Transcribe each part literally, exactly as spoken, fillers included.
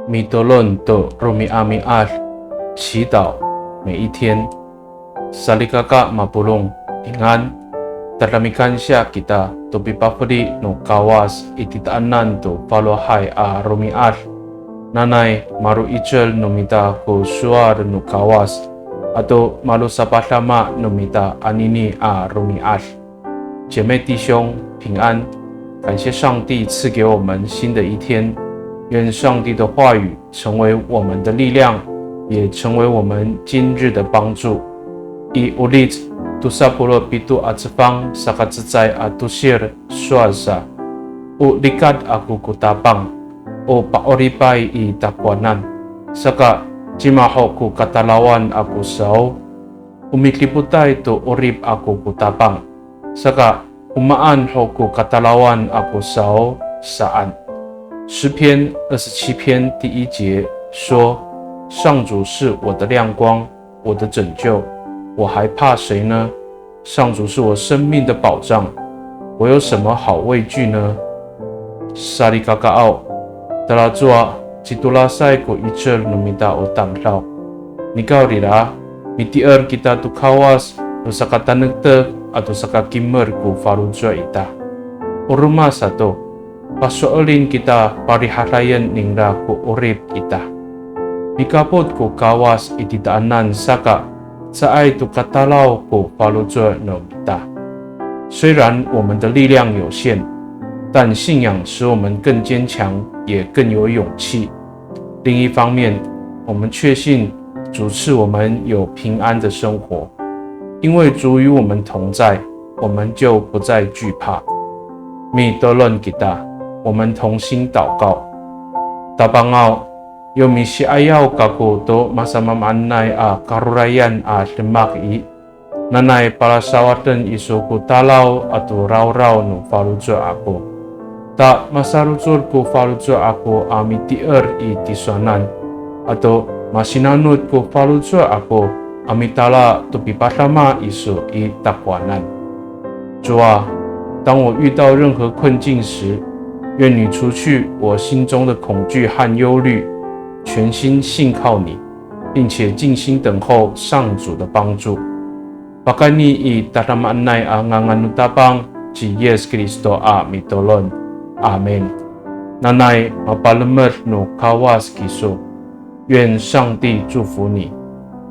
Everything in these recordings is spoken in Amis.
Mitolon to romi'ami'ad, 祈祷每一天。Salikaka mapolong, 平安。Tada mikansiya kita to pipafeli no Kawas i titaanan to falohay a romi'ad. Nanay malo'icel no mita ko sowal no Kawas, ato malosapadama no mita anini a romi'ad. 姐妹弟兄平安，感谢上帝赐给我们新的一天，愿上帝的话语成为我们的力量，也成为我们今日的帮助。I Olic tosa polo' pito a cefang saka cecay a tosir sowal sa, o likad ako ko Tapang, o pa'oripay i takowanan, saka cima ho ko katalawan ako saw? O midipotay to 'orip ako ko Tapang, saka o maan ho ko katalawan ako saw saan. 诗篇二十七篇第一节说，上主是我的亮光，我的拯救，我还怕谁呢？上主是我生命的保障，我有什么好畏惧呢？Salikakaaw, talacowa citolasay ko 'icel no mita o tamdaw. Nikawrira, mitier kita to Kawas to sakatanektek ato sakakimer ko faloco' ita. O roma sato, paso'elin kita parihadayen ningra ko 'orip ita. Mikapot ko Kawas i titaanan saka, caay to katalaw ko faloco' no mita. 虽然我们的力量有限，但信仰使我们更坚强，也更有勇气。另一方面，我们确信主赐我们有平安的生活，因为主与我们同在，我们就不再惧怕。Mitolon kita, 我们同心祷告。Tapangaw, yo misi'ayaw kako to masamaamaanay a karorayan a demak i, nanay palasawaden iso ko talaw ato rawraw no faloco' ako. Ta masarocod ko faloco' ako a mitier i tisowanan, ato masinanot ko faloco' ako a mitala to pipadama iso i takowanan. 主啊，当我遇到任何困境时，愿你除去我心中的恐惧和忧虑，全心信靠你，并且静心等候上主的帮助。Pakayni i tadamaanay a ngangan no Tapang ci Yis Kristo a mitolon. Amin. Nanay mapalemed no Kawas kiso. 愿上帝祝福你，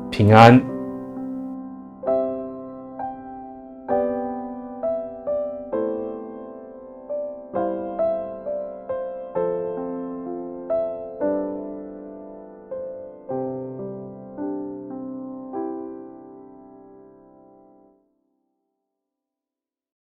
平安。